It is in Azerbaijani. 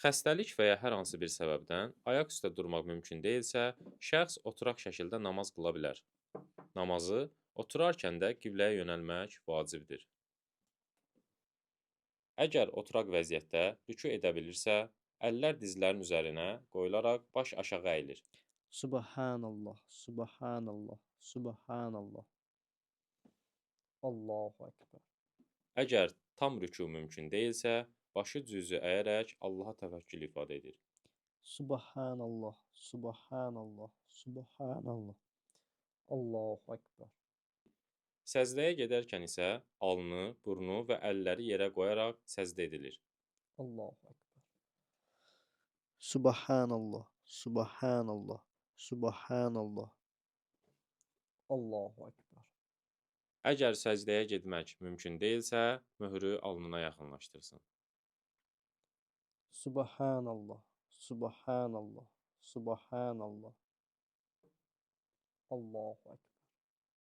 Xəstəlik və ya hər hansı bir səbəbdən ayaq üstə durmaq mümkün deyilsə, şəxs oturaq şəkildə namaz qıla bilər. Namazı oturarkən də qibləyə yönəlmək vacibdir. Əgər oturaq vəziyyətdə rükü edə bilirsə, əllər dizlərin üzərinə qoyularaq baş aşağı əyilir. Subhanallah, Subhanallah, Subhanallah. Allahu Ekber. Əgər tam rükü mümkün deyilsə, başı cüzi əyərək Allaha təvəkkül ifadə edir. Subhanallah, Subhanallah, Subhanallah. Allahu Ekber. Səcdəyə gedərkən isə alnı, burnu və əlləri yerə qoyaraq səcdə edilir. Allahu Ekber. Subhanallah, Subhanallah, Subhanallah. Allahu Ekber. Əgər səcdəyə getmək mümkün deyilsə, möhrü alnına yaxınlaşdırsın. Subhanallah, Subhanallah, Subhanallah. Allahu Ekber.